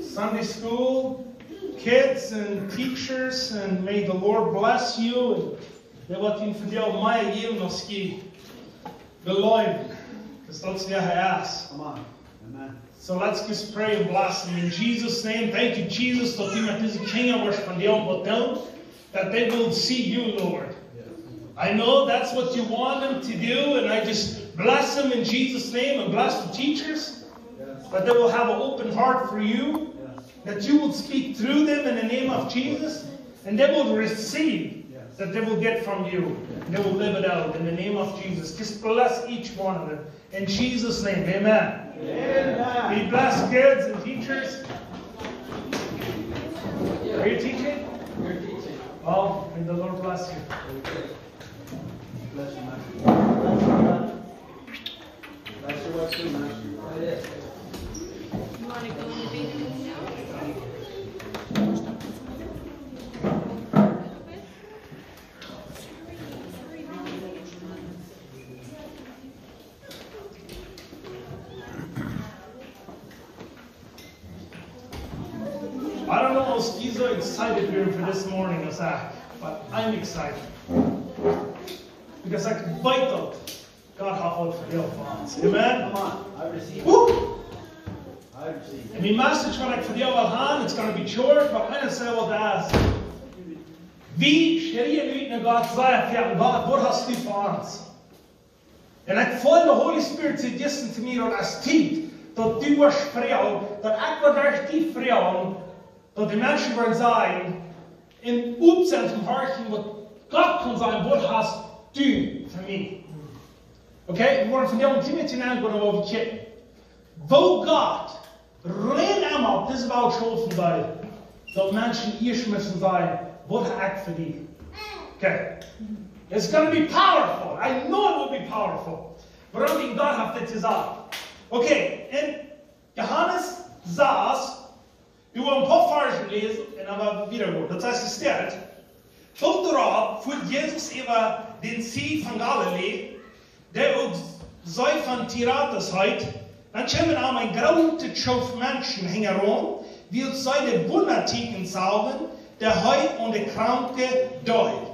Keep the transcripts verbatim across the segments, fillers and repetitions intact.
Sunday school, kids and teachers, and may the Lord bless you. And dee woat junt vondoag mea jäwen aus jie believe. Because that's who he is. Come on. Amen. So let's just pray and bless them in Jesus' name. Thank you, Jesus, daut du met dise Kjinja woascht vondoag waut doonen, that they will see you, Lord. I know that's what you want them to do, and I just bless them in Jesus' name and bless the teachers, that they will have an open heart for you, that you will speak through them in the name of Jesus, and they will receive that they will get from you, and they will live it out in the name of Jesus. Just bless each one of them. In Jesus' name, amen. Amen. Be blessed, kids and teachers. Are you teaching? You're teaching. Well, may the Lord bless you. Bless you, Master. Bless you, Master. Bless you, Master. You wanna go in the baby room now? I don't know if you're so excited here for this morning as I, but I'm excited. Because I can wait out. God haft waut vondoag fa ons. Amen? Come on. I receive it. Woo! I receive it. And my message, waut ekj vondoag well haben, it's gonna be short, but I'm gonna say what that is. Wie schreien nu no Gott, sajen, Gott, waut hast du fa ons? Un ekj feeld, de Holy Spirit säd jistren to mie, daut es Tiet, daut du woascht froagen, daut ekj woa derch die froagen, daut de Menschen woaren sajen, un opp sennen toom horchen, waut Gott kaun sajen, waut hast du fa mie? Okay, wie woaren vondoag een kjlien bät hingonen, woo wie kjikjen. Woo Gott rein emma opp dise Welt schaufen deed, daut Menschen ieescht musten sajen, waut hab ekj fa die? Okay. It's gonna be powerful. I know it will be powerful. Wuarom? Wiels Gott haft dit jesajcht. Okay, en Johanes sas, wie woaren een poa Varsch läsen un dan woa wie wieda gonen. Daut sajcht, es steit: Boolt doaropp fua Jesus äwa dän See von Galiläa, dee uk See von Tiberias heet. Dan kjeem am eene groote Schoof Menschen hinjaraun, wiels see de Wundatieekjen sagen, dee hee aun de Kranke deed.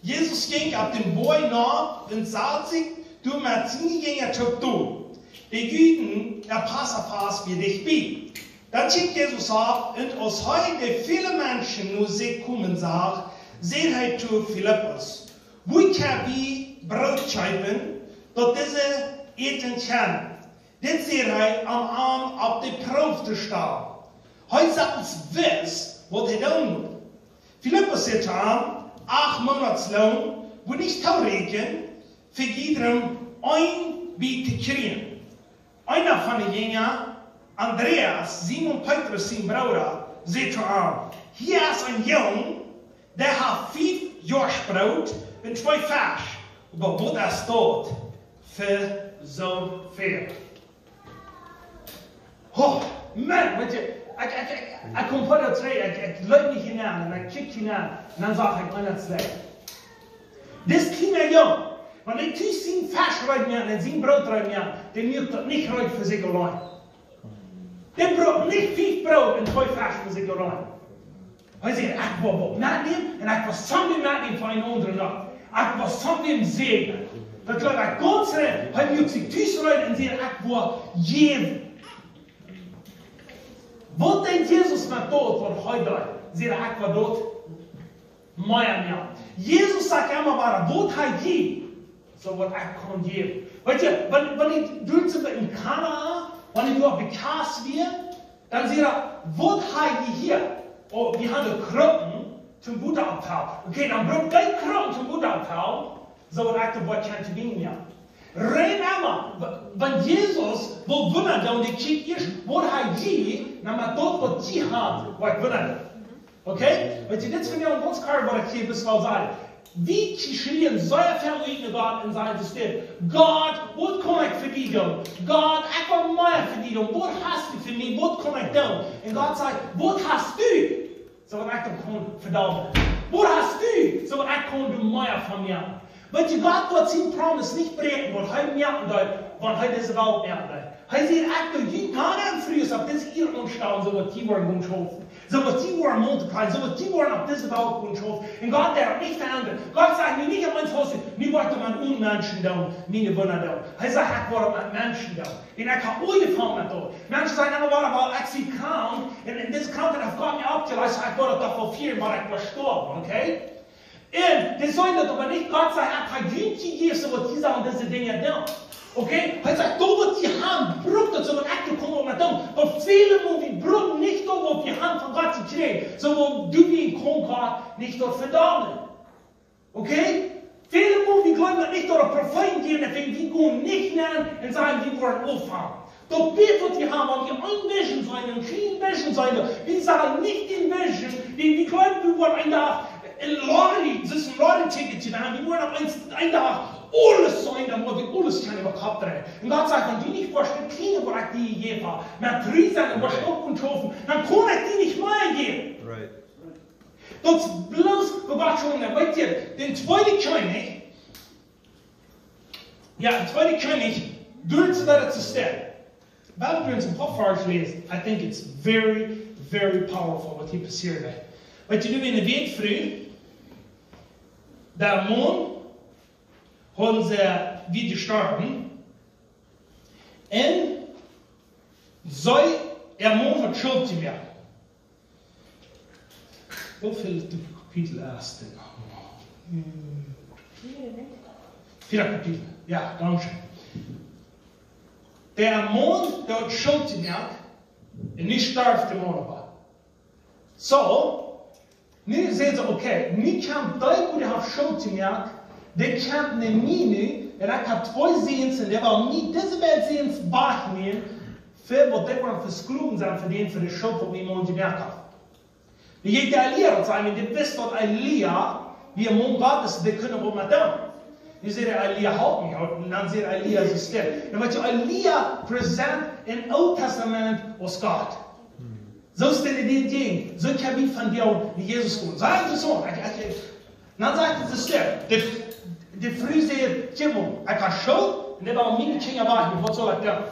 Jesus jinkj opp dän Boajch nopp un sad sikj doa met siene Jinja toop dol. De Juden äa Passafast wia dicht bie. Dan kjikjt Jesus opp un aus hee de väle Menschen no sikj komen sach, säd hee to Filippus: Wua kjenn wie Broot kjeepen, daut dise äten kjennen? Dit säd hee, om am opp de Proow to stalen. Hee selfst wist, waut hee doonen wull. Filippus säd to am: Acht Moonatsloon, woa nich tooräakjent, fa jiedrem een bie to kjrieen. Eena von de Jinja, Andreas, Simon Petrus sien Brooda, säd to am: Hia es een Jung, dee haft fief Joastbroot un twee Fesch. Oba waut es daut fa soo väl? Oh, Mann, weetst du, ekj, ekj, ekj, ekj kom von daut twee, ekj, ekj leet nich hinjäa un ekj kjikj hinjäa un dan sach ekj, Mann, daut es lecht. Dis kjliena Jung, wan ekj tus sien Fesch reed moak un sien Broot reed moak, dee muak daut nich reed fa sikj auleen. Dee brukt nich fief Broot un twee Fesch fa sikj auleen. Hee säd: Ekj woa waut metnämen un ekj woa something metnämen fa een aundren noch. Ekj woa something säajnen. Daut jleew ekj gaunz rein. Hee muak sikj tus reed un säd: Ekj woa jäwen. Waut deed Jesus met daut, waut hee deed? Säd: Ekj woa daut mea moaken. Jesus sajcht emma wada, waut hee jeft, soo waut ekj kaun jäwen. Weetst du, wan, wan ekj doa soo en Kanada, wan ekj doa opp de Kast wia, dan säd hee: Waut hab jie hia? Oh, wie haben Krucken toom Wota oppfellen. Okay, dan brukt hee Krucken toom Wota oppfellen, soo waut ekj daut Wota kjennen to brinjen, jo. Rein emma, wa-, wan Jesus wull Wunda doonen, dee kjikjt ieescht, waut hab jie, dan met daut waut jie haben, woa ekj Wunda doonen. Okay? Weetst du, dit es fa mie een gaunz kort, waut ekj hia bloos well sajen. Wie schrieejen sea väl ut no Gott un sajen to Gott: Gott, waut kaun ekj fa die doonen? Gott, ekj well mea fa die doonen. Waut hast du fa mie? Waut kaun ekj doonen? Un Gott sajcht: Waut hast du, soo waut ekj daut kaun vedeenen? Waut hast du, soo waut ekj kaun doonen mea fa mie? Weetst du, Gott woat siene Promise nich bräakjen, waut hee moaken deed, wan hee dise Welt moaken deed. Hee säd: Ekj doo junt Mana un Frues opp Soo woat dee woaren gonen schaufen. Soo woat dee woaren multiplieren. Soo woat dee woaren opp dise Welt gonen schaufen. Un Gott deit daut nich endren. Gott sajcht nu nich opp eemol: "Hoost, nu woa ekj daut met Menschen doonen, miene Wunda doonen." Hee sajcht: "Ekj woa daut met Menschen doonen." Un ekj hab aunjefongen met daut. Menschen sajen emma: "Waut, waut, ekj sie krank. Un, un dise Krankheit haft Gott mie oppjelast, ekj woa daut doch woll fieren, oba ekj woa stoawen, okay?" Un dee sajen daut oba nich. Gott sajcht: "Ekj hab junt jejäft, soo woat jie sellen dise Dinja doonen." Okay? Hee sajcht: "Doot waut jie han, brukt daut, soo daut ekj doa kom met doonen." Oba väle Mol wie bruken nich daut, waut wie han von Gott jekjräajen, soo daut wie kjennen Gott nich doa vedaumen. Okay? Väle Mol wie jleewen daut nich, daut Profeeten jäwen, deswäajen wie gonen nich nenn un sajen, wie woaren oppheeren. Daut bät waut wie han, wan wie een Vision seenen, een clean Vision seenen, wie sellen nich dän Vision, wie, wie jleewen, wie woaren een Dach een Lotterie, daut es een Lotterie-Ticket jewennen, wie woaren opp eemol een Dach aules seenen, dan woa wie aules kjennen äwa Kopp dreien. Un Gott sajcht: "Wan du nich woascht daut kjliene, waut ekj die jejäft hab, met Trua sennen un woascht Right. opp un schaufen, dan kaun ekj die nich mea jäwen." Right. Daut es bloos, waut Gott schon, weet jie, dän tweeden Kjennich, jo, dän tweeden Kjennich, doa es daut to stellen. Well wie ons een poa Varsch läsen. I think it's very, very powerful, waut hia passieet. Weet jie, doa wia eene Wätfru, däa Maun, haud see wia jestorwen. Un see, äa Maun haud Schult jemoakt. Woo väl Kapitel es daut noch? Hm. Vieede Kapitel. Jo, dankscheen. Däa Maun, dee haud Schult jemoakt, un nu storf de Maun oba. Soo, nu säd see: "Okay, nu kjemt dee, waut dee haft Schult jemoakt, dee kjemt no mie nu, un ekj hab twee Säns, un dee well mie dise beid Säns wajchnämen, fa waut dee woaren veschowen sennen, fa dän, fa de Schult, waut mien Maun jemoakt haft." Nu jinkj de Elia, daut säd, dee wist, daut Elia, wia een Maun Gottes, dee kunn waut met doonen. Nu säd Elia: "Halp mie." Un dan säd Elia: "Soo stell." Dan woat Elia present em Oolen Tastament aus Gott. Soo stell dee Dinja, soo kjenn wie von doa no Jesus gonen. Sea interessaunt. Ekj, ekj, dan sajcht dee: "Soo stell." De, de Fru sajcht: "Kjikj mol, ekj hab Schult, un dee well miene Kjinja wajchnämen, waut saul ekj doonen?"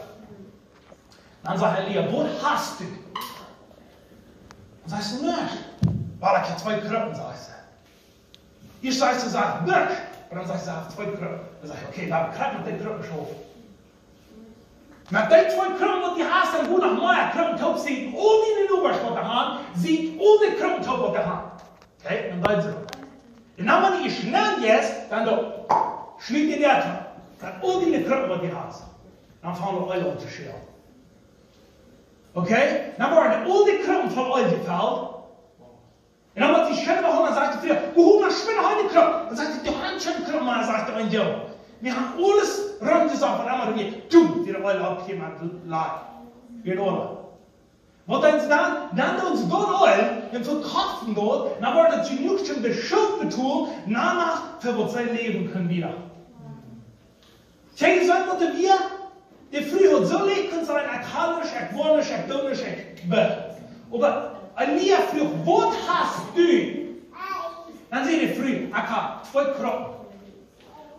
Dan sajcht Elia: "Waut hast du?" Dan sajcht see: "Nuscht." "Well, ekj hab twee Krupen," sajcht see. Ieescht sajcht see, see haft nuscht, oba dan sajcht see, see haft twee Krupen. Dan sajcht hee: "Okay, well, ekj woa met dee Krupen schaufen." Met dee twee Krupen, waut du hast, un woo noch mea Krupen toop, sitt aul diene Nobasch, waut dee han, sitt aul de Krupen toop, waut dee han. Okay, dan deed see daut. Un dan, wan du schnell jeist, dan doa, schliet dee Däa too. Dan aul diene Krupen, waut du hast. Dan fangen Eela aun to schälen. Okay, dan woaren aul de Krupen voll Eeljefelt. Un dan woat dee Schäl behaundelt, dan sajcht de Fru: "Woo, woo, mea schwind noch eene Krup." Dan sajcht see: "Dee han kjeene Krup mea," sajcht de Jung. "Wie han aules romjesocht, waut emma wie doonen, wie de Eela opp jemaunt lajcht. Wie doonen." Waut doonen see dan? Dan doonen see daut Eel un vekoften daut, dan woat daut jenuach toom de Schult betolen, doano fa waut see läwen kjennen wada. Kjikj, soo waut doa wia, de Fru haud soo leicht kunt sajen: "Ekj hab nuscht, ekj well nuscht, ekj doo nuscht, ekj bäd." Oba Elia fruach: "Waut hast du?" Dan säd de Fru: "Ekj hab twee Krupen."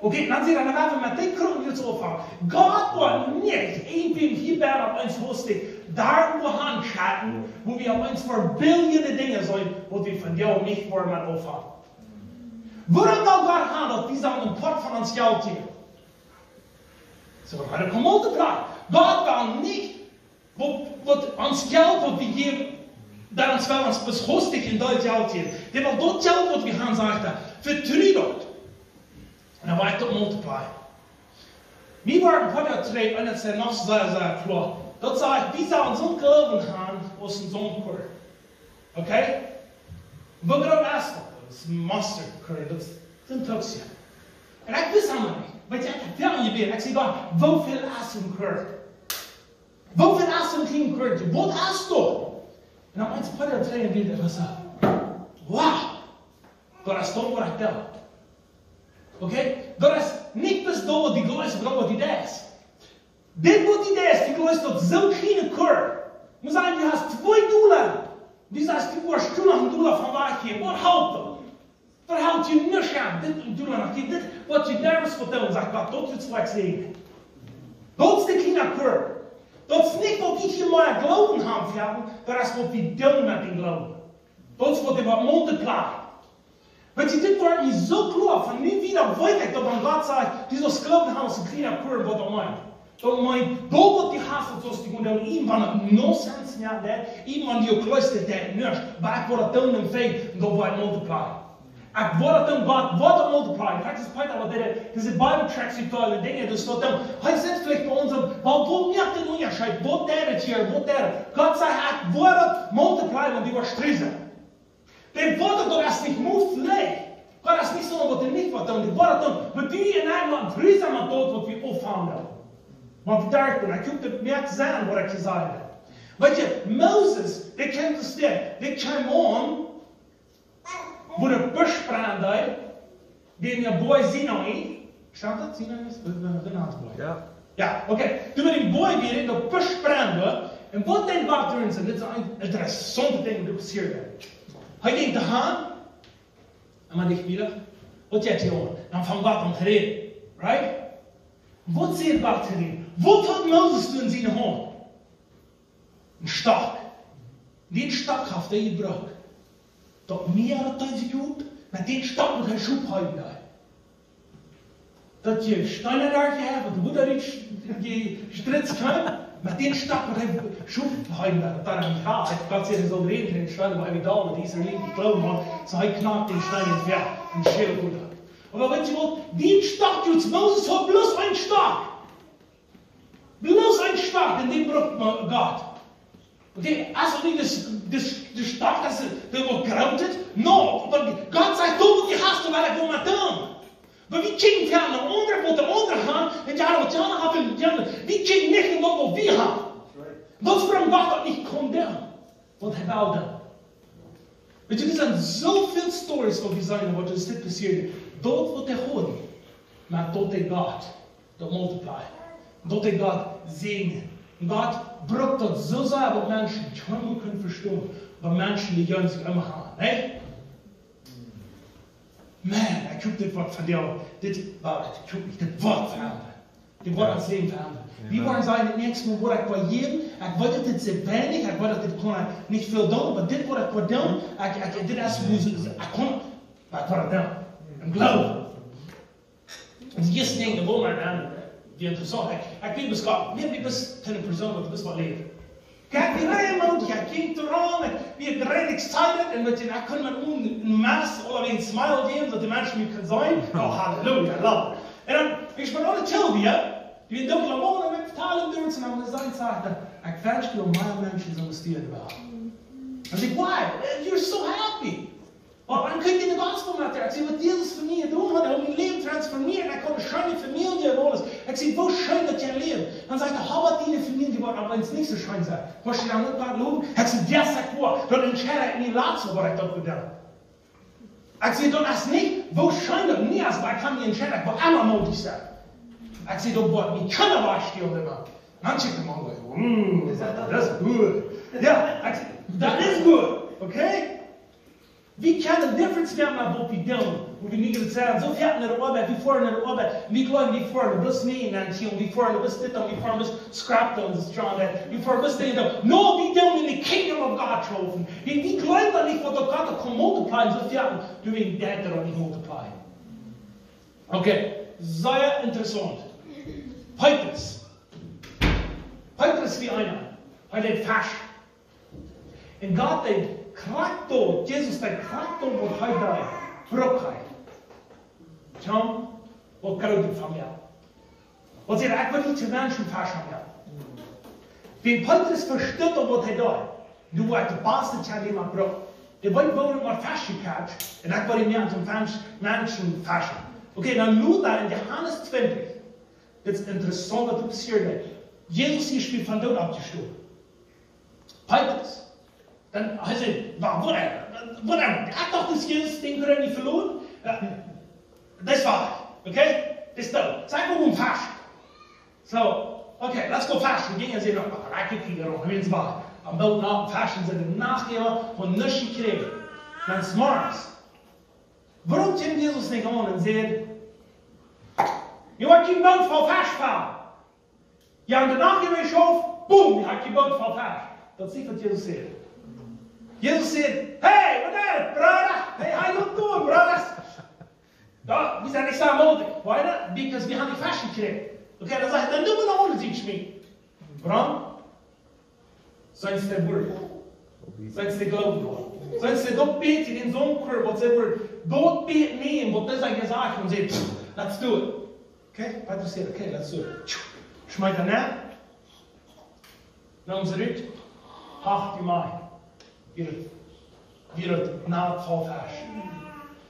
Okay, dan säd hee: "Dan woa wie met dee Krupen nu aunfangen." Gott woat nich irjentwäm hia bie ons opp ons Hoofstekj doa woa han schekjen, wua wie opp ons fa Billjonen Dinja seenen, waut wie von doa nich woaren met aunfangen. Wuarom well Gott han, daut wie sellen een Poat von ons Jelt jäwen? Soo, waut hee kaun multiplieren. Gott well nich, waut, waut ons Jelt, waut wie jäwen, daut ons well ons beschoftich en daut Jelt jäwen. Dee well daut Jelt, waut wie han, sajcht hee, vetru daut. Un dan woat daut multiplieren. Mie wort een poa Joa trigj, un daut es noch sea, sea kloa. Daut sajcht, wie sellen soon Gloowen han aus een Saumkorn. Okay? Woo groot es daut? Daut es een mustard curd, daut es een Tüpsje. Un ekj wist daut nich. Wiels ekj hab väl jebät. Ekj säd: "Gott, woo väl es een curd? Woo väl es een kjlien Kurdje? Waut es daut?" Un dan meen ekj, poa Joa trigj, un wia daut soo: "Wow! Daut es daut, waut ekj well." Okay? Daut es nich bloos daut, waut du jleefst, oba waut du deist. Dit, waut du deist, du jleefst, daut es soon kjliene Kurv. Mott sennen, du hast twee Dolla. Du sajchst, du woascht noch een Dolla von wajchjäwen. Waut halpt daut? Waut halpt die nuscht aun? Dit een Dolla noch, dit, waut du deist, waut dan, sajcht Gott, daut woat waut sennen. Daut es de kjliene Kurv. Daut es nich, waut ekj hia mea Gloowen hab. Jleewen, daut es waut wie doonen met dän Gloowen. Daut es waut dee waut multiply. Weetst, dit woat mie soo kloa, von nu wieda weet ekj daut, wan Gott sajcht, du saust Gloowen haben aus een kjliena Korn, waut daut meent. Daut meent, daut waut du hast, daut saust du gonen doonen, even wan et no sense nich deit, even wan du uk jleefst, daut deit nuscht, oba ekj woa daut doonen en faith, un daut woat multiply. Ekj woa daut doonen, Gott woat daut multiply. Krakjt soo aus Peter, waut dee, dise Bible tracts utdeelen, Dinja, daut es daut dan, hee sajcht veleicht bie ons, waut, waut moakt dän Unjascheet, waut deit et hia, waut deit et? Gott sajcht, ekj woa daut multiply, wan du woascht tru sennen. Dee woat daut, daut es nich move, nä. Gott es nich soo waut hee nich woat doonen, dee woat daut doonen. Oba du un ekj motten tru sennen met daut waut wie aunfangen. Wan wie doa sent, ekj hop daut moakt Senn waut ekj jesajcht hab. Weetst, Moses, dee kjeem to Stekj, dee kjeem aun, wua de Busch brennen deed, dee en de Boy Sinai, stemmt daut? Sinai es, äh, äh, de Name Boy. Jo. Jo, okay. Doa wia een Boy, dee en de Busch brennen deed. Un waut deed Gott doa en? Dit es een interessauntet Dinkj waut doa passieet. Hee jinkj doa han, un maun dicht wada, waut jeit hia aun? Dan funk Gott aun to räden, right? Waut säd Gott to däm? Waut haud Moses doa en siene Haunt? Een Stock. Dän Stock haft hee jebrukt. Daut Mea, daut deed sikj op, met dän Stock, waut hee Schop heeden deed. Daut jie Steena doa haben, waut de Wota rut je-, jestritzt haben, met dän Stock, waut hee Schop heeden deed. Daut deed hee nich, ekj kaun sajen, soo räden, dän Steen, oba hee deed daut, dee Israeliten jleewen, soo hee knakt dän Steen en twee, en Schäl Wota. Oba weetst waut, dän Stock, jie, Moses haud bloos een Stock. Bloos een Stock, un dän brukt Gott. Okay, es daut nich de, de, de Stock, daut es, dee waut groot es? No, oba Gott sajcht, du, waut du hast, doa well ekj waut met doonen. Oba wie kjikjen fa een aundret, waut de aundre haben, un jo, waut de aundre haben, un jo, wie kjikjen nich no daut waut wie haben. Waut fa een Gott daut nich kaun doonen? Waut hee well doonen. Weetst, doa sent soo väl Stories waut wie seenen, waut doa dit passieet. Daut waut hee haud, oba daut deed Gott daut multiply. Daut deed Gott säajnen. Gott brukt daut soo sea, daut Menschen kjeenmol kjennen vestonen, oba Menschen, dee jleewen sikj emma han, nä? Maun, ekj hop dit woat vondoag, dit, well, ekj hop nich, dit woat veendren. Dit woat ons Läwen veendren. Wie woaren sajen, daut näakjste Mol woa ekj waut jäwen, ekj weet daut dit es weinich, ekj weet daut dit kaun ekj nich väl doonen, oba dit woa ekj waut doonen, ekj, ekj, dit es woo ekj kaun, oba ekj woa daut doonen. Em Gloowen. Un jie denkjen, woo mau dan, wie interessaunt. Ekj, ekj wia bie Gott, wia bie bie eene Persoon, waut bie waut läft. Kjikj, wie räden mau, ekj jinkj doaraun, ekj wia great excited, un met dän, ekj kunn met een Mess, ooda een Smile jäwen, daut de Menschen mie kunnen seenen. Oh, Halleluja, love. Un dan, ekj sie aun de Tillbier, wie doa lang wonen, un ekj vetal doa, un dan saj ekj, ekj wensch mie, mea Menschen soo aus du en de Welt. Un ekj, why? You're so happy. Oba dan kjikj ekj de Gospel met dee. Ekj saj, waut Jesus fa mie jedonen haft, hee haft mien Läwen transformeet. Ekj haud eene scheene Famielje un aules. Ekj saj, woo scheen daut jie läwen. Dan sajcht hee, oba diene Famielje woat opp eemol nich soo scheen sennen. Woascht du dan nich waut lowen? Ekj saj, yes, ekj woa. Daut entscheid ekj mie latst, waut ekj daut wull doonen. Ekj saj, daut es nich, woo scheen daut nich es, oba ekj kaun mie entscheiden, ekj woa emma moodich sennen. Ekj saj, daut woat mie kjeena wajchstalen, emma. Dan kjikjt de Maun, mm, daut es goot. Jo, ekj saj, daut es goot, okay? Wie kjennen de difference moaken met waut wie doonen. Woo wie nich jleewen, soo foaken no de Oabeit, wie foaren no de Oabeit, wie jleewen, wie foaren, bloos nich en Ziel, wie foaren, bloos dit un wie foaren, bloos scrap doonen, daut es John dat, wie foaren, bloos dit un daut. No, wie doonen en de kingdom of God schaufen. Wie, wie jleewen dan nich, waut Gott kaun multiplieren, soo foaken, doing that, daut nich multiplieren. Okay, sea interessaunt. Petrus. Petrus wia eena, hee deed Fesch. Un Gott deed krakjt daut, Jesus deed krakjt daut, waut hee deed, brukt hee. Tom, waut groot von mie. Waut sajcht, ekj well nich to Menschen Fesch haben. Wan Petrus vestunt, waut hee deed, du woascht de baste Kjennema brucken. Dee weet, woo maun Fesch kjricht, un ekj well nich mea to Fesch, Menschen Fesch haben. Okay, dan lota en Johanes twintich. Dit es interessaunt, waut doa passieet. Jesus es wada von doot oppjestonen. Petrus. Dan hee sajcht, wa-, whatever, whatever. Ekj docht, daut Jesus, dän kunn ekj nich veloaren. Jo. Daut es woa, okay? Daut es doot. Saj mau een Fesch. So, okay, let's go fischen. Wie jinjen, säd hee, ekj kjikj hia rom, wie sent woa. Aum Boot no fischen, sent de Nacht äwa, haben nuscht jekjräajen. Dan zemorjes. Wuarom kjeem Jesus nich aun un säd, jo, ekj hab een Boot voll Fesch jefangen. Jo, un de Nacht äwa jeschauft, boom, ekj hab een Boot voll Fesch. Daut es nich waut Jesus sajcht. Jesus sajcht: "Hey, waut es, Brooda? Hey, how you doing, brothers?" Daut, wie sent nich soo moodich. Why not? Because wie haben de Fleesch jekjräajen. Okay, dan sajcht hee: "Dan doo wie noch eemol een Schmied." Waut? Sent see Wieed. Sent see Gloowen. Sent see daut Bät en soon Korf, waut see Wieed, daut Bät nämen, waut dee jesajcht haft, un säd: "Let's do it." Okay, Petrus sajcht: "Okay, let's do it." Schmitt hee nopp. Neem see rut. Haft dee mea. Wia, wia daut noch voll Fesch.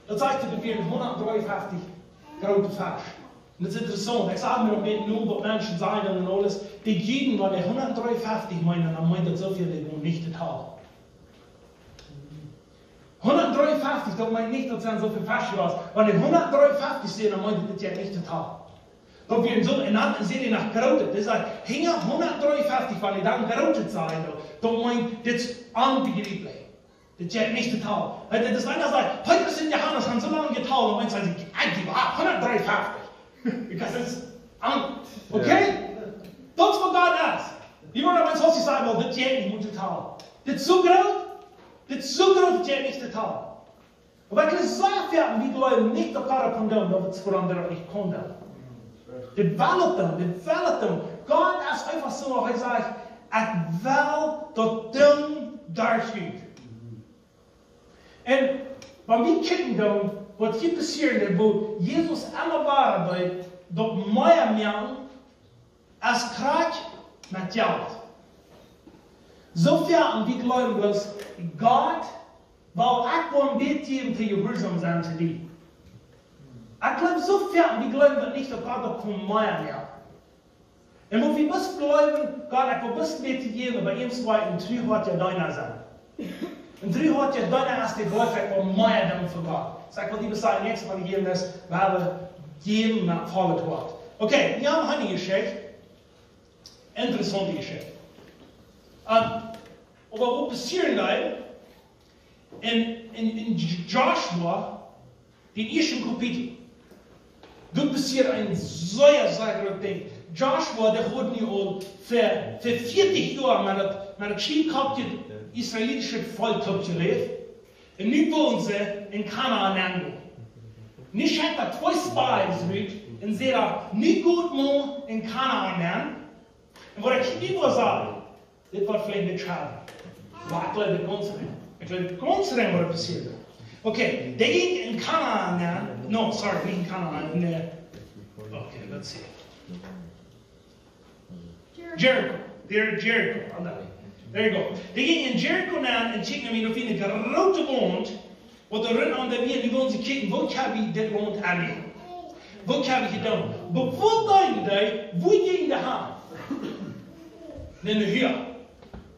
Daut sajcht, daut wieren hundatdreeunfeftich groote Fesch. Un daut es interessaunt. Ekj saj mie noch nich no, waut Menschen sajen un aules. De Juden, wan dee hundatdreeunfeftich meenen, dan meent daut soo väl, dee gonen nich to talen. Hundatdreeunfeftich, daut meent nich, daut sent soo väl Fesch jewast. Wan dee hundatdreeunfeftich sent, dan meent daut, daut jeit nich to talen. Daut wia soo, un dan sent dee noch groote. Daut sajcht, hinja hundatdreeunfeftich, wan dee dan groote sajen, daut, daut meent, dit es onbejrieplich. Daut jeit nich to talen. Daut es eena sajcht: "Petrus un Johanes haben soo lang jetalt", dan meent see: "Ekj jleew, ah, hundatdreeunfeftich." Because it's un-, okay? Daut es waut daut es. Dee wudden mie soo sajen: "Well, daut jeit nich to talen. Dit es soo groot, dit es soo groot, daut jeit nich to talen." Oba ekj jleew, soo väl, wie jleewen nich, daut Gott daut kaun doonen, daut es wuarom hee daut nich kaun doonen. Dee well daut doonen, dee well daut doonen. Gott es eefach soo, hee sajcht: "Ekj well daut doonen derch junt." Un wan wie kjikjen dan, waut hia passieet, woo Jesus emma wada deed, daut mea moaken, aus krakjt met Jelt. Soo väl, un wie jleewen bloos, Gott, well ekj woa een bät jäwen to jehuarsom sennen to die. Ekj jleew, soo väl, un wie jleewen daut nich, daut Gott daut kaun mea moaken. Un waut wie bloos jleewen, Gott, ekj well bloos een bät jäwen, oba ieescht woa ekj een truehoatja Deena sennen. Een truehoatja Deena es dee, waut ekj well mea doonen fa Gott. Saj ekj, waut dee sajen, näakjstet Mol hia es, wie haben jäwen met vollet Hoat. Okay, wie haben eene Jeschicht. Interessaunte Jeschicht. Ähm, oba waut passieet dan? En, en, en Joshua, dän ieeschten Kapitel, doa passieet een sea, sea groot Dinkj. Joshua, dee haud nu aul fa, fa vieetich Joa met daut, met daut schienkopje israelitische Volkj toop jeläft. Un nu wullen see en Kanaan nengonen. Nu schekjt hee twee Spies rut un säd: "Nu got mol en Kanaan nen." Un waut ekj hia nu well sajen, dit woat veleicht nich schaden. Oba ekj jleew daut gaunz rein. Ekj jleew daut gaunz rein, waut passieet. Okay, dee jinjen en Kanaan nen. No, sorry, nich en Kanaan, en, äh, okay, let's see. Jericho. Dee, Jericho. Aun de, there you go. Dee jinjen en Jericho nen un kjikjen, wie noch eene groote Waunt, waut doa runt aun de Wieed, nu wullen see kjikjen, woo kjenn wie dit Launt aunnämen? Woo kjenn wie daut doonen? Oba waut deeden dee, woo jinjen dee han? Nenn, no hia.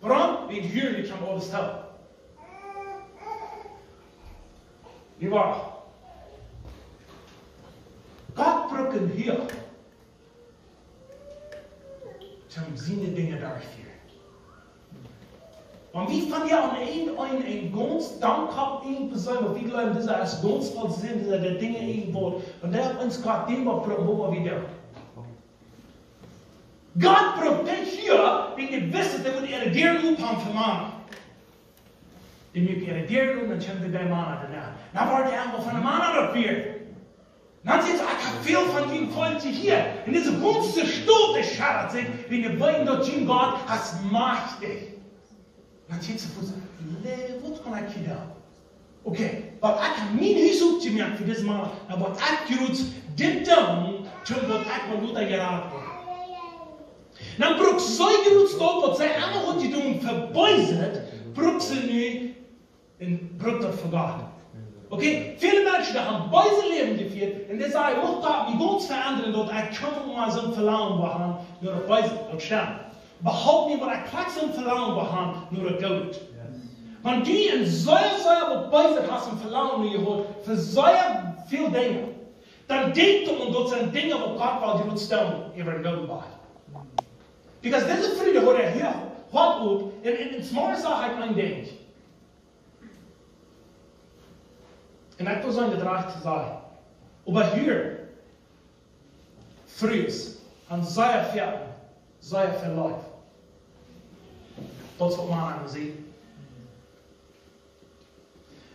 Wuarom? Wäajen hia, ekj kaun aules talen. Wie woaren. Gott brukt hia. Toom siene Dinja derchfieren. Wan wie von hia aun een, een, een gaunz dankboa Persoon, waut wie jleewen, dee es gaunz voll Senn, dee de Dinja irjentwoo, wan dee opp ons Gott dän woat brucken, waut woa wie doonen? Gott brukt dee hia, wäajen dee wist, dee wudd äare Däaren opmoaken fa Mana. Dee muak äare Däaren op, dan kjeemen dee bie Mana doa nenn. Dan woat dee eefach von de Mana doa wia. Dan sajcht hee: "Ekj hab väl von dien Volkj hia. Un dise gaunze Staut, dee schaudat sikj, wäajen dee weeten, daut jun Gott es majchtich." Dan sajcht hee: "Waut, le-, waut kaun ekj hia doonen? Okay, wan ekj mien Hus oppjemoakt fa dise Mana, dan woa ekj jrods dit doonen, toom waut ekj woa lota jerat woaren." Dan brukt see jrods daut, waut see emma haud jedonen fa Beeset, brukt see nu un brukt daut fa Gott. Okay, väle Menschen, dee haben beeset Läwen jefieet un dee sajen: "Mucht Gott mie gaunz veendren, daut ekj kjeen mea soon Velangen woa han no daut Beese." Daut stemt. Oba halpt nich, wan ekj krakjt soon Velangen woa han no daut Goode. Wan du en sea, sea waut Beeset hast, een Velangen no jehaut, fa sea väl Dinja, dan denkj doaraun, daut sent Dinja, waut Gott well jrods doonen äwa dän gooden Wajch. Because dise Fru, dee haud äa Hoat op, un, un, un zemorjes sach ekj een Dinkj. Un ekj well sajen, daut rajcht to sajen. Oba hia, Frues, han sea väl, sea väl Leew. Daut es waut Mana aun sikj.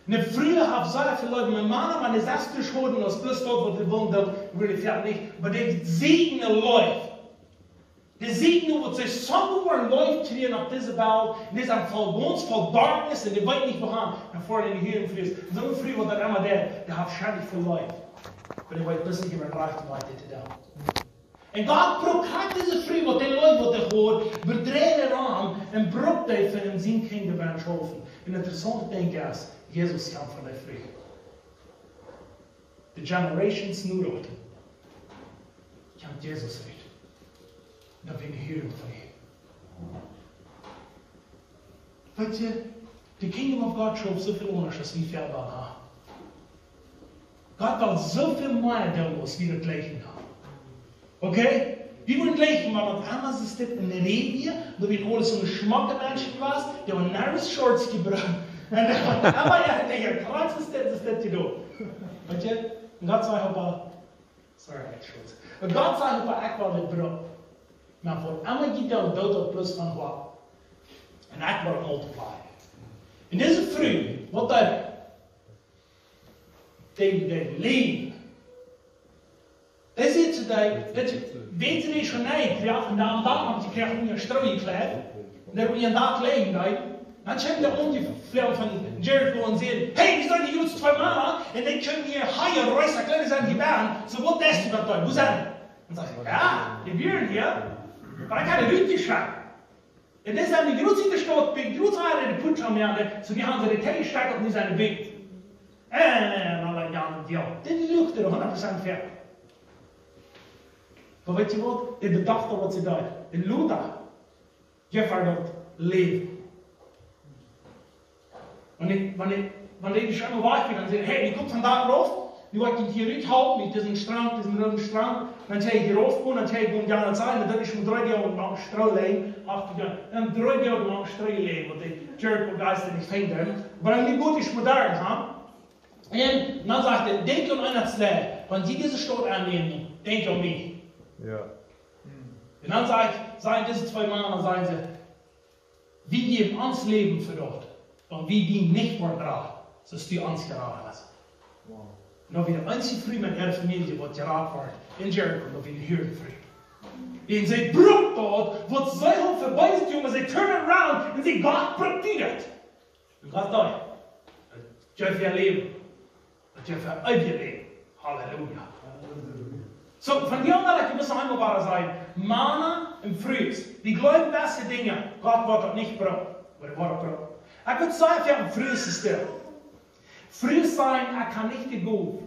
Eene Fru haft sea väl Leew. Mien Mana, mien Sesta, schoden aus bloos daut waut dee wellen, daut really fält nich. Oba dee sieekjen no Leew. Dee sieekjen no waut see soo woaren Leew kjrieen opp dise Welt. Un dee sent voll, gaunz voll darkness un dee weeten nich wua han. Un fa dee hia en Fru es. Un soone Fru waut daut emma deit, dee haft scheinlich väl Leew. Oba dee weet bloos nich, woo rajcht waut dee to doonen. Un Gott brukt dise Fru, waut dee Leew, waut dee haud, bedreid aun un brukt dee fa en sien kingdom to schaufen. Un daut interessaunte Dinkj es, Jesus kjemt von dee Fru. De generations no daut kjemt Jesus rut. Un daut wie hieren von am. Weetst du, the kingdom of God schauft soo väl aundasch aus wie veleicht haben. Gott well soo väl mea doonen aus wie daut jlikjen haben. Okay? Wie motten jlikjen, mau daut emma soo steit en de Regel, daut wie aules soone schmocke Menschen wieren, dee hauden nerjens Shorts jebrukt. Un daut haud emma, jo, dee haud krakjt soo steit, soo steit jedonen. Weetst du? Un Gott säd oba, sorry, ekj schuld. Un Gott säd oba, ekj well dit brucken. Mau waut emma jie doonen, doot daut bloos von Hoaten. Un ekj well multiply. Un dise Fru, waut deed dee, dee, dee Leew. Dee säd to dee, daut, weetst du, dee haud nich jekjräajen, un dan, dan haud see jekjräajen, een Stroo jekjleet. Un dan wia een Dach leeg, nä? Dan kjeem de Omjefroag von Jericho un säd: "Hey, wie sent dee Juden twee Mana, un dee kjennen hia, hia, Reis, kjleene sent hia bowen. Soo, waut deist du met dee? Wua sent dee?" Un säd see: "Jo, dee wieren hia. Oba ekj haud dee rutjeschekjt." Un dan sent dee Juden enne Staut, bie Juden hauden dee Putsch aun, soo dee haben see dee Tiet jeschekjt, un dee sent wajch. Un dan, jo, dee lucht hundat Prozent ver. Oba weetst du waut? Dee bedocht, waut see deed. Dee lucht. Jeef äa daut Läwen. Wan dee, wan dee, wan dee schwoame Wajch, dan säd: "Hey, dee kjemt von doa rauf, dee woat hia ruthalpen, met disen Strang, disen rooden Strang." Dan säd hee: "Hia rauf gonen," dan säd hee: "Gonen, jo, daut es, un dree Doag met Stroo läajen, acht Doag, un dree Doag met Stroo läajen, waut dee Jericho Jeista nich finjen." Oba dan dee Boot es modern, ha? Un dan sajcht hee: "Denkj aun eent, wan jie dise Staut aunnämen, denkj aun mie." Jo. Un dan sajcht, sajen dise twee Mana, sajen see: "Wie jäwen ons Läwen fa daut, wan wie die nich woaren raden, soo aus du ons jerat hast." Wow. Un daut wia de eensje Fru met äare Famielje, waut jerat wort en Jericho, daut wia ne Huarenfru. Un see brukt daut, waut see haud fa beeset, oba see turned around un see: "Gott, bruck du daut." Un Gott deed. Daut jeef äa Läwen. Daut jeef äa eewjet Läwen. Halleluja. Soo, von doa aun well ekj bloos noch eemol wada sajen: Mana un Frues, dee jleewen beste Dinja, Gott woat daut nich brucken. Oba hee woat daut brucken. Ekj wudd sajen, fa Frues es dit. Frues sajen: "Ekj kaun nich de Gow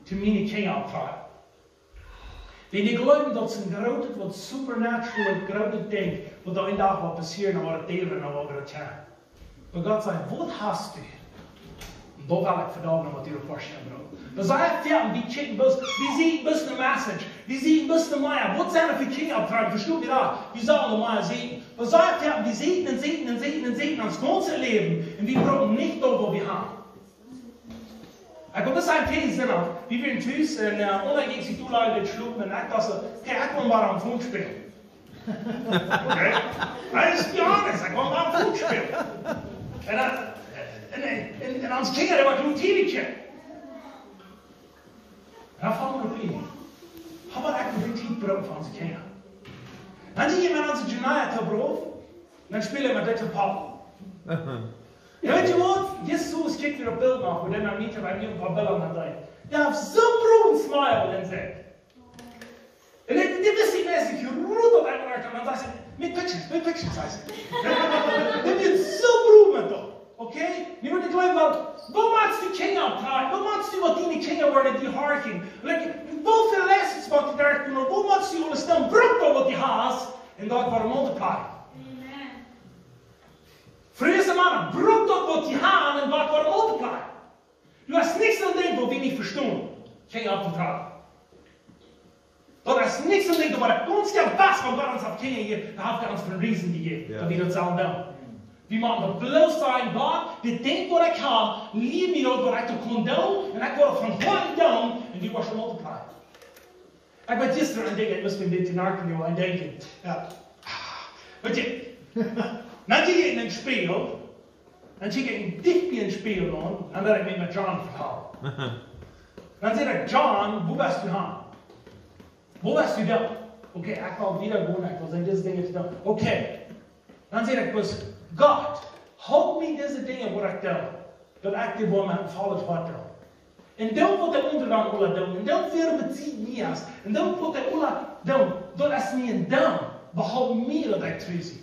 to miene Kjinja optrakjen." Wan dee jleewen, daut es een grootet, waut supernatural, grootet Dinkj, waut doa een Dach woat passieren, dan woat daut äwen, dan woat daut kjennen. Oba Gott sajcht: "Waut hast du?" Un doa well ekj vondoag noch waut äwa veschekjen, Brooda. Wie sajen, jo, wie kjikjen bloos, wie seenen bloos ne message, wie seenen bloos ne mea. Waut sent daut fa Kjinja optrakjen? Vestonen jie daut? Wie sellen ne mea seenen. Wie sajen, jo, wie seenen un seenen un seenen un seenen ons gaunzet Läwen. Un wie brucken nich daut, waut wie haben. Ekj wull bloos sajen, kjeen Senn. Wie wieren tus un, äh, Ona jinkj sikj too lang schlopen un ekj docht soo: "Okay, ekj well mau aum Phone spälen." Okay? Let's be honest, ekj well mau aum Phone spälen. Un dan, un, un, un ons Kjinja, dee wia noch teenager. Un dan fungen wie aun. Hab wie uk nich Tiet brukt fa onse Kjinja? Dan sent wie met onse Janaya to Brof, dan späle wie met dit Papa. Jo, weetst du waut? Jistren kjikj wie opp Bilt no, wua dee met mie, bie mie een poa Bilda met dee. Dee haft soon broonen smile en sikj. Un dee, dee wist nich mea, sikj rut opp eenen Oat, un dan säd see: "Make pictures, make pictures," säd see. Dee wia soo broon met daut. Okay? Nu mott ekj jleewen, woo, woo motst du Kjinja optrakjen? Woo motst du waut diene Kjinja woaren die horchen? Like, woo väl lessons motst du doa doonen? Woo motst du aules doonen? Bruk daut, waut du hast, un daut woat multiply. Amen. Frues un Mana, bruk daut, waut jie haben, un daut woat multiply. Du hast nuscht aun dän, waut wie nich vestonen. Kjinja opptotrakjen. Daut hast nuscht aun dän, waut ekj ons jewast, wan Gott ons haft Kjinja jejäft, dan haft hee ons fa een reason jejäft, jo, daut wie daut sellen doonen. Wie motten bloos sajen: "Gott, dit Dinkj, waut ekj hab, lia mie daut, waut ekj daut kaun doonen, un ekj woa daut von Hoaten doonen, un du woascht multiply." Ekj weet jistren een Dinkj, ekj must een bät nodenkjen, jo, een Dinkj. Jo. Weetst du, Dan kjikj ekj en dän Spieejel, dan kjikj ekj dicht bie dän Spieejel aun, dan well ekj mie met John vetalen. Dan saj ekj: "John, wua best du han? Wua best du dan?" Okay, ekj well wieda gonen, ekj well seenen, dise Dinja to doonen. Okay. Dan saj ekj bloos: "Gott, halp mie dise Dinja, waut ekj doo, daut ekj dee woa met een vollet Hoat doonen. Un doo waut de aundre dan aula doonen. Un doo waut de Beziehung mie es. Un doo waut de aundre doonen. Daut es mie een Ding. Oba halp mie, daut ekj tru sie.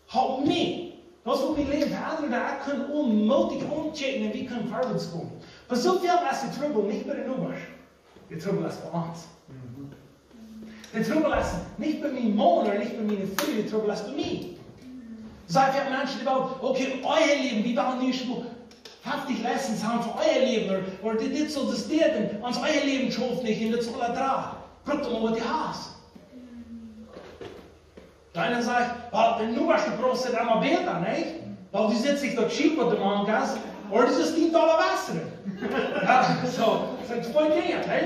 Halp mie." Daut es waut mien Läwen veendren deed. Ekj kunn onmoolich omkjieren un wie kunnen verwoats komen. Oba soo väl es de Trubbel nich bie de Nobasch. De Trubbel es bie ons. De Trubbel es nich bie mienen Maun ooda nich bie miene Fru, de Trubbel es bie mie. Saj väl Menschen, dee wellen, okay, Eheläwen, wie wellen nu mol feftich Lessons haben fa Eheläwen, ooda, ooda dit, dit sull daut, daut, un ons Eheläwen schauft nich, un daut sull daut dran. Bruck doch mol waut du hast. De eena sajcht: "Well, de Nobasch, dee brukt daut emma bäta, nä? Well, du sitst nich daut Schiet, waut de Mann hast, ooda du sitst nich dolla wassren." Jo, soo, daut sent twee Dinja, nä?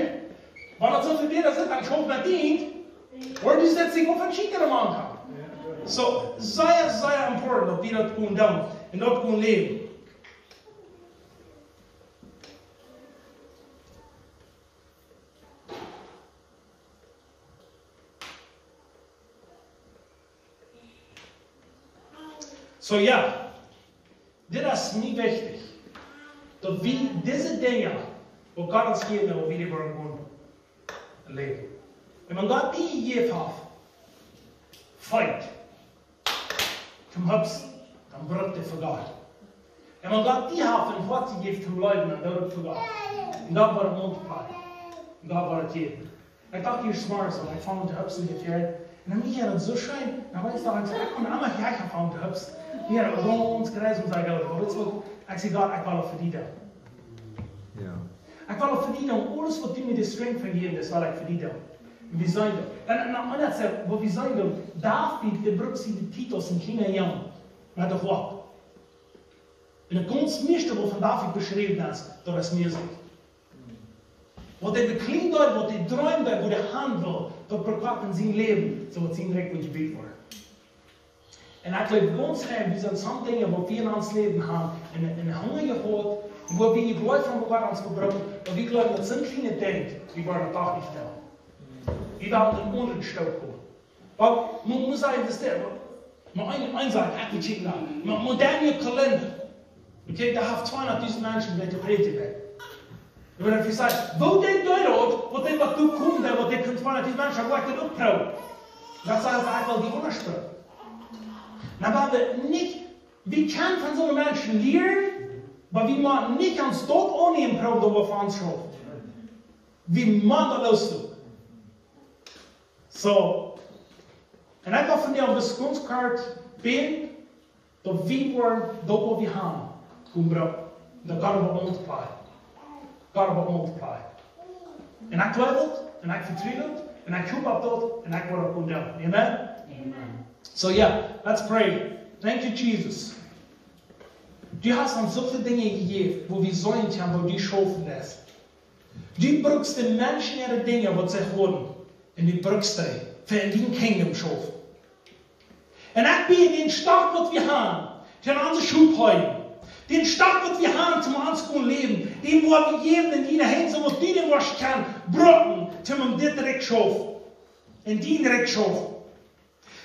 Wan daut soo väl bäta es, dan schauft met die, ooda du sitst nich opp een Schiet, waut de Mann haft. Soo, sea, sea important, daut wie daut gonen doonen un daut gonen läwen. Soo jo, dit es mie wichtich, daut wie dise Dinja, waut Gott ons jeft, daut wie dee woaren gonen läwen. Un wan Gott die jejäft haft, fight. Toom hupsen, dan bruck dee fa Gott. Un wan Gott die haft een Hoat jejäft toom leewen, dan doo daut fa Gott. Un Gott woat multiply. Un Gott woat jäwen. Ekj docht hia zemorjes aun, ekj funk aun to hupsen hia. Un dan wia daut soo scheen. Dan wia daut, ekj saj, ekj kunn emma hia aunfangen to hupsen. Hia, soo ons Kjreis un saj: "Gott, weetst waut? Ekj saj, Gott, ekj well fa die doonen." Jo. Ekj well fa die doonen, aules waut du mie de Strength jejäft hast, well ekj fa die doonen. Un wie seenen daut. Un, un, un daut es, waut wie seenen daut, David, dee brukt siene Titel aus een kjliena Jung met de Hoat. Un daut gaunz mieeschte, waut von David beschräwen es, daut es Musikj. Waut hee bekjliewen deed, waut hee dreemd, wua hee han well, daut brukt Gott en sien Läwen, soo daut sien Rikj woat jebut woaren. Un ekj jleew gaunz fast, wie sent some Dinja, waut wie en ons Läwen haben, en, en Hunga jehaut, un wua wie nich jleewen, von wua Gott ons brukt, oba wie jleewen, daut sent kjliene Dinja, dee woaren doch nich doonen. Wie woaren en aundren Stoot gonen. Oba, mott, mott ekj daut sajen, mau een, een Sach, ekj weet nich, mau, mau Daniel Kolenda. Okay, dee haft tweehundatdusent Menschen, dee to prädjen wellen. Oba wan wie sajen, woo deed dee daut, waut dee, waut doa kjeem, dee, waut dee kunn tweehundatdusent Menschen, woo ekj daut uk proow. Daut sajcht, ekj well die unjastetten. Dan woa wie nich, wie kjennen von soone Menschen lieren, oba wie motten nich ons daut aunnämen, proowen, daut wie von ons schaufen. Wie motten daut loosloten. Soo, un ekj wull vondoag bloos gaunz kort bäden, daut wie woaren, daut waut wie haben, goot brucken. Daut Gott woat multiply. Gott woat multiply. Un ekj jleew daut, un ekj vetru daut, un ekj hop opp daut, un ekj woa daut goot doonen. Amen? Amen. So, yeah, let's pray. Thank you, Jesus. Du hast ons soo väl Dinja jejäft, wua wie seenen kjennen, wua du schaufen deist. Du brukst de Menschen äare Dinja, waut see haben, un du brukst dee fa en dien Kingdom schaufen. Un ekj bäd, dän Stock, waut wie haben, dän onse Schop haben, dän Stock, waut wie haben, toom ons goot läwen, dän woa wie jäwen en diene Haunt, soo daut du dän woascht kjennen brucken, toom en dit Rikj schaufen, en dien Rikj schaufen.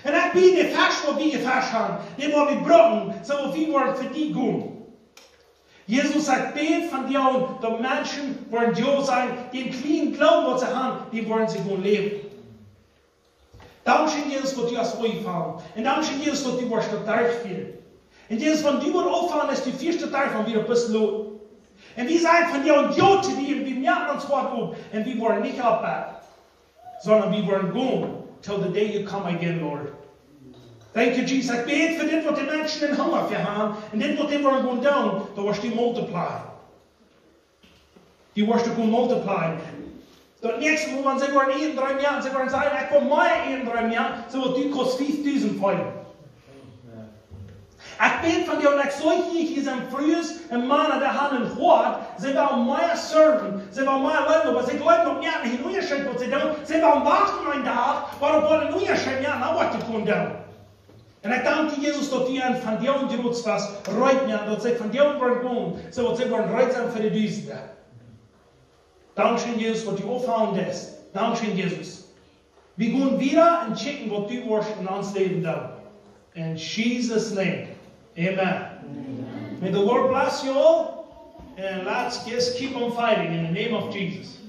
Un ekj bäd, de Fesch, waut wie jefescht haben, dän woa wie brucken, soo daut wie woaren fa die gonen. Jesus, ekj bäd vondoag, daut Menschen woaren jo sajen, dän kjlienen Gloowen, waut see haben, dän woaren see gonen läwen. Dankscheen, Jesus, daut du hast aunjefongen. Un dankscheen, Jesus, daut du woascht daut derchfieren. Un Jesus, wan du woascht aunfangen, es du fieescht daut derch, wan wie daut bloos loten. Un wie sajen vondoag jo to die, un wie moaken ons Hoat op, un wie woaren nich aufbiejen, sonda wie woaren gonen till the day you come again, Lord. Thank you, Jesus. Ekj bäd fa dit, waut de Menschen en Hunga fa haben, un dit, waut dee woaren gonen doonen, daut woascht du multiply. Du woascht uk multiply. Daut näakjste Mol, wan see woaren Äten dreien, jo, un see woaren sajen, ekj well mea Äten dreien, jo, soo daut du kaust fiefdusent feeden. Ekj bäd vondoag, un ekj saj hia, hia sent Frues un Mana, dee haben een Hoat, see wellen mea serven, see wellen mea leewen, oba see jleewen noch nich aun dän Unjascheet, waut see doonen. See wellen wachten eenen Dach, oba daut woat een Unjascheet, jo, dan woat et goot doonen. Un ekj dank die, Jesus, daut du an von die un Jerusalem west, reed moaken, daut see von die un woaren komen, soo daut see woaren reed sennen fa de Diesta. Dankscheen, Jesus, waut du aufhoolen deist. Dankscheen, Jesus. Wie gonen wieda un kjikjen, waut du woascht en ons Läwen doonen. In Jesus' name. Amen. May the Lord bless you all. And let's just keep on fighting in the name of Jesus.